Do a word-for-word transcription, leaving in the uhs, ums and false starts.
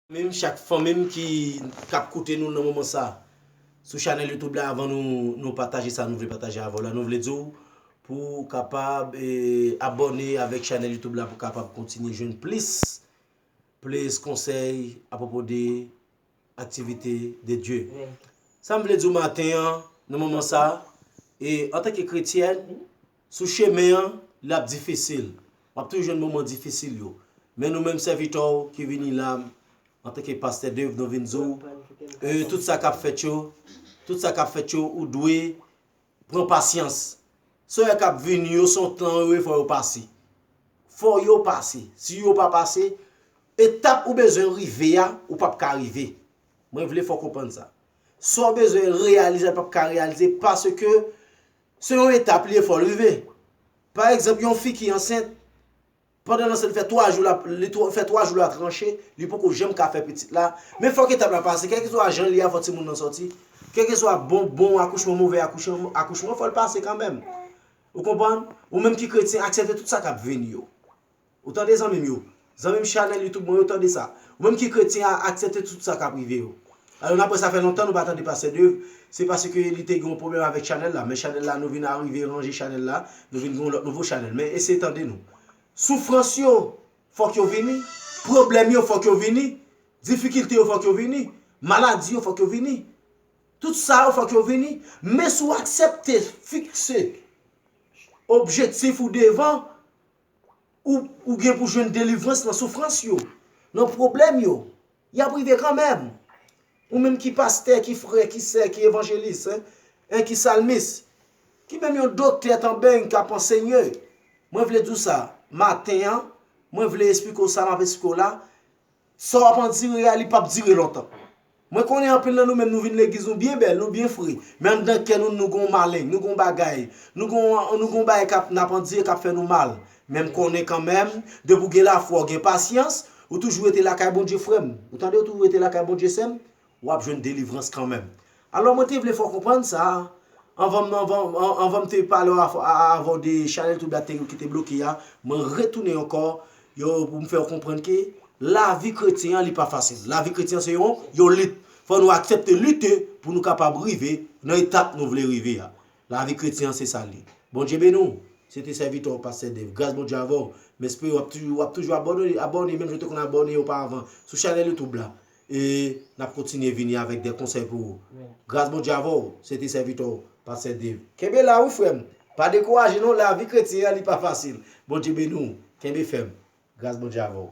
Menm chak fanmi m ki k ap koute nou nan moman sa sou chanèl YouTube la, avan nou, nou pataje sa nou vle pataje avè w la, nou vle di w pou w kapab eh, abòne avèk chanèl YouTube la pou w kapab kontinye jwenn plis plis konsèy apwopo de aktivite de Dye. Sa m vle di w maten an, nan moman sa, e antanke kretyèn, sou chemen an, l ap difisil. W ap toujou jwenn moman difisil yo. Men nou menm sèvitè w ki vini la, antanke pastè Dave, nou vin di w, e, tout sa k ap fèt yo, tout sa k ap fèt yo, ou dwe pran pasyans. Sa yo k ap vini yo, se yon tan yo ye, fò yo pase. Fò yo pase. Si yo pa pase, etap ou bezwen rive a, ou p ap ka rive. Mwen vle fò w konprann sa. Sa w bezwen reyalize a, ou p ap ka reyalize paske se yon etap li ye, fò l rive. Pa egzanp, yon fi ki ansent, pandan l ansent, fè twa jou l ap, li twa, fè twa jou l ap tranche, li poko janm ka fè pitit la. Men fòk etap la pase, kèlkeswa jan l ye a, fò timoun nan sòti. Kèlkeswa bon, bon akouchman, movè akouchman, akouchman, fò l pase kanmenm. Ou konprann? Ou menm ki kretyen, aksepte tout sa k ap vini yo. Ou tande zanmi m yo? Zanmi m chanèl YouTube mwen yo, tande sa. Ou menm ki kretyen, a- aksepte tout sa k ap rive yo. Alò, n ap wè sa fè lontan nou pa tande pastè Dave. Se paske li te gen yon pwoblèm avèk chanèl la. Men chanèl la, nou vin arive ranje chanèl la. Nou vin gen yon lòt nouvo chanèl. Men eseye tande nou. Soufrans yo, fòk yo vini. Pwoblèm yo, fòk yo vini. Difikilte yo, fòk yo vini. Maladi yo, fòk yo vini. Tout sa yo, fòk yo vini. Men si w aksepte fikse objektif ou devan, ou, ou gen pou jwenn delivrans nan soufrans yo, nan pwoblèm yo. Y ap rive kanmenm. Ou menm ki pastè, ki frè, ki sè, ki evanjelis, en, en, ki salmis, ki menm yon doktè tanbeng k ap ansenye. Mwen vle di w sa, maten an, mwen vle esplike w sa m ap esplike w la. Sa w ap andire a, li p ap dire lontan. Mwen konnen anpil nan nou menm nou vin legliz, nou byen bèl, nou byen fre. Men anndan kè nou, nou gon maleng, nou gon bagay. Nou gon, nou gon bagay k ap, n ap andire k ap fè nou mal. Men m konnen kanmenm, depi w gen lafwa, w gen pasyans, ou toujou rete lakay Bondye, frè m. Ou tande, ou toujou rete lakay Bondye, sè m, w ap jwenn delivrans kanmenm. Alò, mwen te vle fè w konprann sa, anvan, anvan, anvan m te pale avè w de chanèl YouTube la ki te bloke a, mwen retounen ankò, yo, pou m fè w konprann ke lavi kretyen an, li pa fasil. Lavi kretyen an se yon, yon lit. Fò nou aksepte lite pou nou kapab rive nan etap nou vle rive a. Lavi kretyen an se sa l ye. Bondye beni w. Se te sèvitè w, pastè Dave. Gras Bondye avè w. M espere w ap toujou, w ap toujou abòne, abòne, menm jan w te konn abòne oparavan sou chanèl YouTube la. E n ap kontinye vini avèk de konsèy pou ou. Gras Bondye avè w. Se te sèvitè w, pastè Dave. Kenbe la wi, frè m. Pa dekouraje non, lavi kretyen an, li pa fasil. Bondye beni w. Kenbe fèm. Gras Bondye avè w.